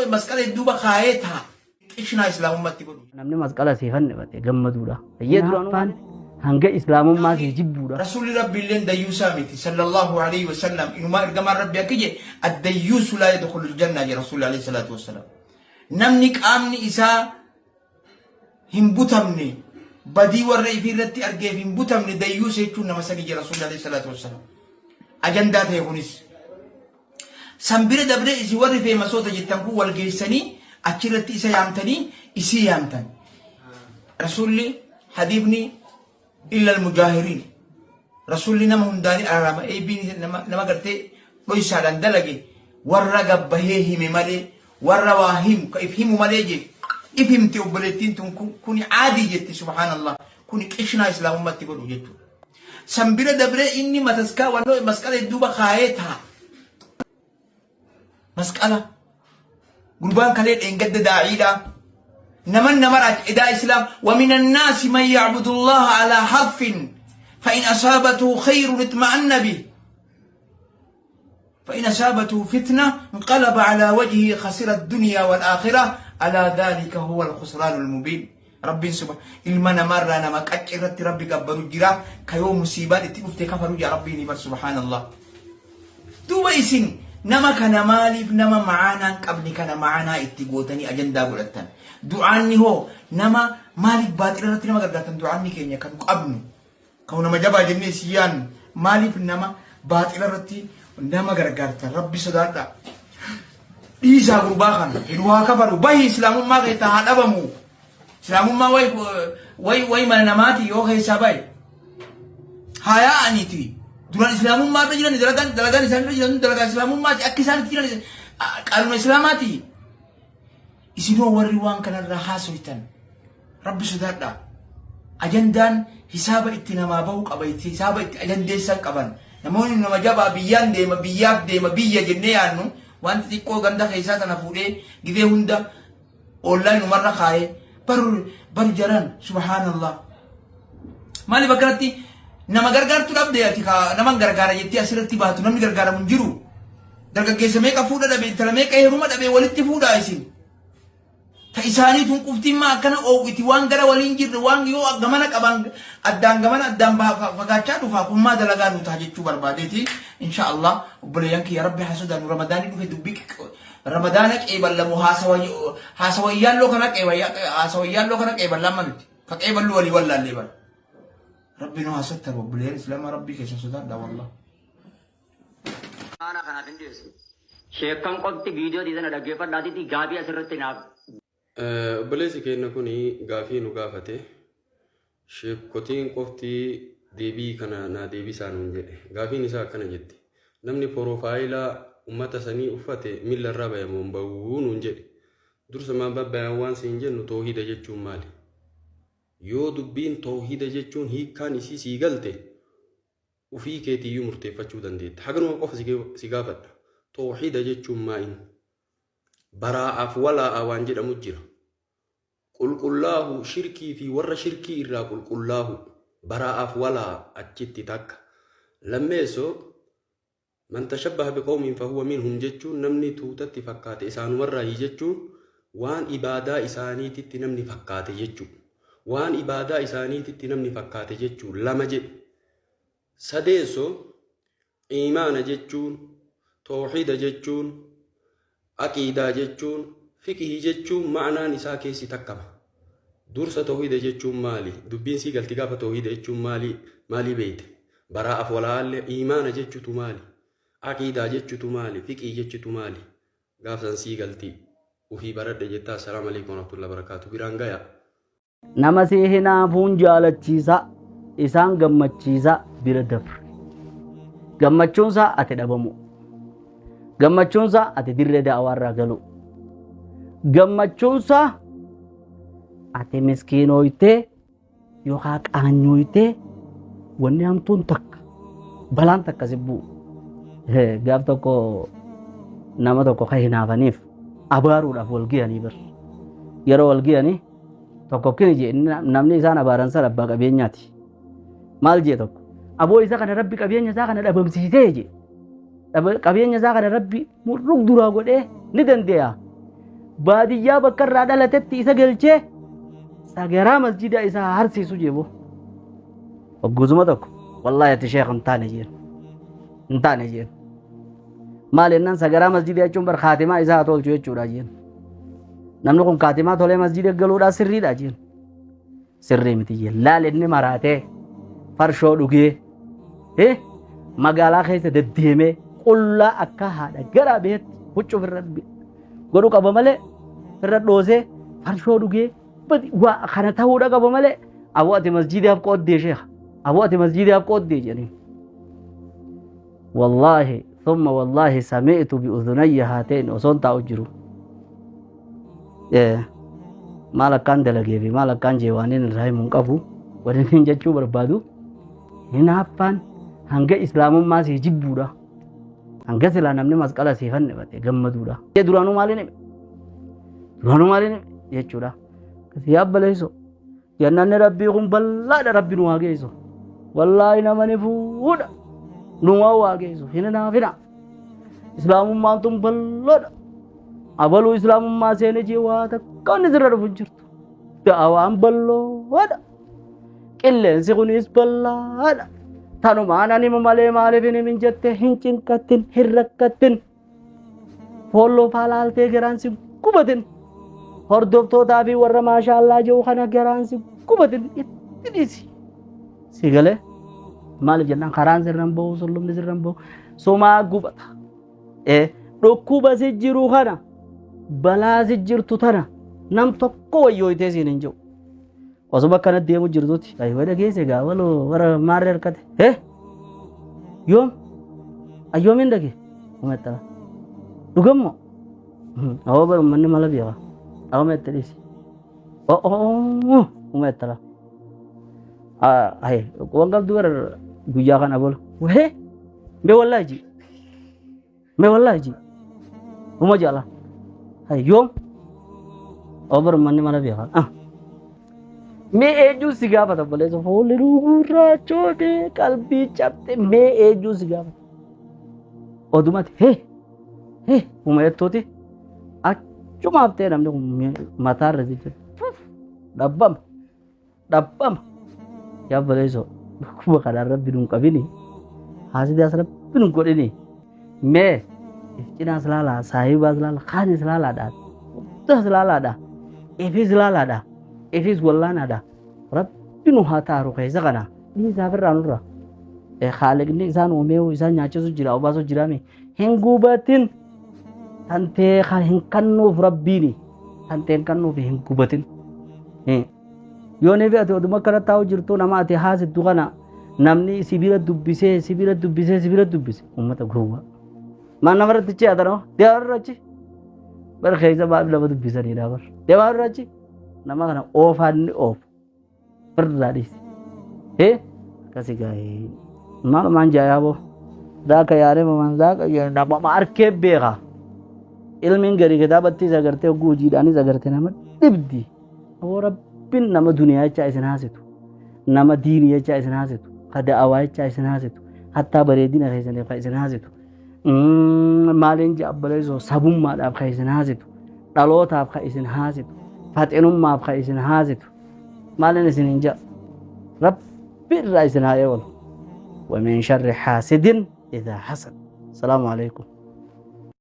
Masqala duuba kaayee taa qishnaa islaamummaatti godhu. Namni masqala sii fannifate gammaduudha. Hayyee duraanuu hanga islaamummaa sii jibbuudha. Rasuulli Rabbi illeen dayyuusaa miti sallallahu alayhi wa sallam, inumaa ergamaan Rabbi akka je addayyuusu laa yadkhulul jannaa je Rasuulli alayhi salaatu wassalaam. Namni qaamni isaa hin butamne, badii warra ifii irratti argeef hin butamne, dayyuusa jechuun nama sanii je Rasuulli alayhi salaatu wassalaam. Ajandaa ta'e kunis. San bira dabree isin warri feemasoota jettan kun wal geessanii achirratti isa yaamtanii isii yaamtan. Rasuulli hadiifni illa almujaahiriin. Rasuulli nama hundaanii araarama. Eebbiin nama gartee dhoysaadhaan dalage warra gabbahee hime malee, warra waa himu ka if himu malee jee. If himti obboleettiin tun, kuni caadii jetti, subhaanallah, kuni qishnaa islaamummaatti godhu jechuudha. San bira dabree inni mataskaa wannoo masqala duuba kaayee taa. Masqala. Gurbaan kalee dheengadda daa'iidha. Naman nama raach edaa islaam wa minan naasi man ya'budu Allaha ala harfin fa in asaabatuhu khayrun itma'anna bih fa in asaabatuhu fitna inqalaba ala wajhihi khasira ad-dunya wal akhirah ala dhalika huwa al-khusran al-mubin. Rabbiin suba ilma namaarraa nama qacci irratti Rabbi gabbaru jira ka yoo musiibaan itti dhufte kafaru jira Rabbiin bar subhaanallah. Duuba isin nama kana maaliif nama macaanaa hin qabne kana macaanaa itti gootanii ajandaa godhattan? Du'aanni hoo nama maaliif baaxila irratti nama gargaartan? Du'aanni keenya kan qabnu kan nama jabaa jennee isin yaannu maaliif nama baaxila irratti nama gargaartan? Rabbi sodaadhaa. Dhiisaa gurbaa kana hidhu haa kafaru, bahi islaamummaa keessaa haa dhabamu. Islaamummaa wayi wayi wayi mana namaati yoo keessaa bahe haa yaa'aniiti. Duraan islaamummaa irra jiran, dalagaan isaan irra jiran dalagaa islaamummaati, akka isaan itti jiran qaanuma islaamaati. Isinoo warri waan kanarraa haasoytan Rabbi sodaadhaa. Ajandaan hisaaba itti namaa bahu qaba, hisaaba itti ajandeessan qaban. Namoonni nama jabaa biyyaan deema, biyyaaf deema, biyya jennee yaannu wanti xiqqoo ganda keessaa tana fuudhee gidee hunda online umarra kaayee baru baru jaran subhaanallah. Maaliif akkanatti nama gargaartu dhabde ati ka nama gargaara jettee asirratti baatu namni gargaaramu hin jiru. Dargaggeessa meeqa fuudha dhabe, intala meeqa heeruma dhabe walitti fuudhaa isin. Ta isaanii tun quftiin maa akkana oowwiti? Waan gara waliin jirre, waan yoo gamana qaban addaan gamana addaan fagaachaa dhufaa kun maa dalagaa nu ta'a jechuu barbaadeeti. Insha Allah obboleeyyan kiyya, Rabbi haa sodaannu. Ramadaanii dhufe, dubbii ramadaana qeeballamu haasawayyaaloo kana qeeballaama kana qeeballaama miti ka qeeballu walii wallaallee bara. Rabbi nu haa sattaru. Obboleeyyan islaamaa, Rabbii keessa sodaadha wallah. Haala kanaaf hin dhiyeessu. Sheekkan qofti viidiyoo sana dhaggeeffadhaatitti gaafii asirratti naaf Obboleessi keenya kun gaafii nu gaafate. Sheekotiin qofti deebii kana naa deebisaa nuun jedhe. Gaafiin isaa akkana jetti. Namni porofaayilaa uummata sanii uffate miilla irraa bayamoo hin bahuu nuun jedhe. Dursa maan babbayan waan siin jennu, toohida jechuun maali? Yoo dubbiin toohida jechuun hiikkaan isii sii galte, ufii keetiyyuu murteeffachuu dandeetta. Haganuma qofa si gaafadha. Toohida jechuun maa'in? Baraa'aaf walaa'a waan jedhamu jira. Qulqullaahu, shirkii fi warra shirkii irraa qulqullaahu. Baraa'aaf walaa'a achitti takka. Lammeessoo, man tashabbaha biqawmiin fahuwa minhum jechuun namni tuutatti fakkaate isaanumarraayi jechuun waan ibaadaa isaaniititti namni fakkaate jechuu. Waan ibaadaa isaaniititti namni fakkaate jechuu lama jedhe. Sadeessoo, iimaana jechuun, toohida jechuun, aqiidaa jechuun, fiqhii jechuun ma'anaan isaa keessi takkama. Dursa toohida jechuun maali? Dubbiin sii galti gaafa toohida jechuun maali maalii beeyte? Baraa'aaf walaa'allee iimaana jechutu maali? Aqiidaa jechutu maali? Fiqhii jechutu maali? Gaafsan sii galti. Ufii baradhe jettaa. Assalaamu alaikum warahmatullahi wabarakatuh. Biraan gayaa. Nama si hinaafuun jaalachiisa, isaan gammachiisa bira dabre. Gammachuunsaa ati dhabamu. Gammachuunsaa ati dirree da'awaarraa galu. Gammachuunsaa ati miskiinooytee yookaan qaanyooytee wanni hamtuun takka balaan takka si bu'u. Gaaf tokko nama tokko kan hinaafaniif abaaruudhaaf wal ga'anii bar. Yeroo wal ga'anii tokko kini jee, namni isaan abaaran sana abbaa qabeenyaati. Maal jee tokko? Aboo, isa kana Rabbi qabeenya isaa kana dhabamsiisee jee. Qabeenya isaa kana Rabbi murruk duraa godhee ni dandeeya. Baadiyyaa bakka irraa dhalatetti isa galchee sagaraa masjida isaa harsiisu jeebo. Hogguzuma tokko wallaahi ati sheekh hin taane jeen. Hin taane jeen. Maal jennaan sagaraa masjida jechuun bar kaatimaa isaa haa tolchu jechuudha jeen. Namni kun kaatimaa tolee masjida galuudhaa sirriidha jeen. Sirrii miti jeen. Laal inni maraatee farshoo dhugee magaalaa keessa deddeemee qullaa akka haadha garaa beetti huccuu ofirra godhu qaba malee irra dhoosee farshoo dhugee waa kana ta'uudha qaba malee aboo ati masjiidaaf qooddee sheekha aboo ati masjiidaaf qooddee jedhanii. Wallaahi thumma wallaahi sami'tu bi'udhunayya haateen osoon taa'u jiru. Maal akkaan dalagee fi maal akkaan jee waan inni irraa himu hin qabu waan inni jechuu barbaadu hinaaffaan hanga islaamummaa sii jibbuudha. Hanga silaa namni masqala sii fannifate gammaduudha. Duraanuu maaliin hime? Duraanuu maaliin hime jechuudha. Yaa abbaleessoo jannanni rabbii kun bal'aadha rabbi nu haa geessu. Wallaahi nama ni fuudha. Nu waa geessu hin hinaafina. Islaamummaan tun bal'oodha. Abaluu islaamummaa seene jee waa takka inni sirra dhufu hin jirtu. Da'awaan bal'oodha. Qilleensi kunis bal'aadha. Tanumaan ani malee maaliif hin himin jettee hin cinqattin hin rakkattin. Foolloo faa laaltee garaan si gubatin. Hordoftootaa fi warra maashaallaa jiru kana garaan si gubatin itti dhiisi. Si galee maaliif jennaan karaan sirran bahu sullumni sirran bahu sumaa gubata. Dhukkuba si jiru kana balaa si jirtu tana nam tokko wayyooyitee siin hin jiru. Osuma akkana deemu jirtutti ayyoo dhageesse gaa waloo warra maarree harkate. Yoom ayyoomiin dhage umettala. Dhugammoo awoo bara uummanni mala beeka. Awoo meette dhiisi. Umettala. Ayi waan qabdu bara guyyaa kana bolu. Wahee mee wallaahi ji. Mee wallaahi ji. Uma jaala. Ayi yoom awoo bara uummanni mala beeka. Mee eenyuun si gaafata obboleessa fuulli gurraachootee qalbii cabxe mee eenyuun si gaafata. Odumati hee hee uma jettuuti achumaaf ta'e namni kun mataarra si jira. Dhabbama dhabbama. Yaa obboleessoo dhukkuba kanaan rabbi nun qabini haasidaas rabbi nun godhini mee if cinaas laalaa saahibaas laalaa kaanis laalaadha guddaas laalaadha ifis laalaadha ifis wallaanaadha rabbi nu haa taaru keessa kana dhiisaaf irraa nurra haaliqni isaan uumee isaan nyaachisu jira obaasu jiraame hin gubatin tantee hin kannuuf rabbiini tantee hin kannuuf hin gubatin. Yoo ni ati oduma akkana taa'u jirtu nama ati haasittu kana namni sibira dubbisee sibira dubbisee sibira dubbise uummata gowwaa. Maal namarratti ce'ata nama deemaa achi bar keessa maal nama dubbisanidha bar deemaa achi nama kana oofaan ni oofu irraa dhiisi. Akkasi gaa'ee maal maan jaayaa boo daaka yaaree mamaan daaka nama arkee beeka. Ilmiin gadi kitaabattis agartee hogguu hojiidhaanis agartee nama dhibdi. Aboo rabbiin nama duniyaa jechaa isin haasitu. Nama diinii jechaa isin haasitu. Ka da'awaa jechaa isin haasitu. Hattaa bareedina keessaniif ka isin haasitu. Maaliin jee abbaleessoo sabummaadhaaf ka isin haasitu. Dhalootaaf ka isin haasitu. Faxinummaaf ka isin haasitu. Maaliin isin hin jaa. Rabbi irraa isin haa eegalu. ومن شر حاسد إذا حسد. السلام عليكم.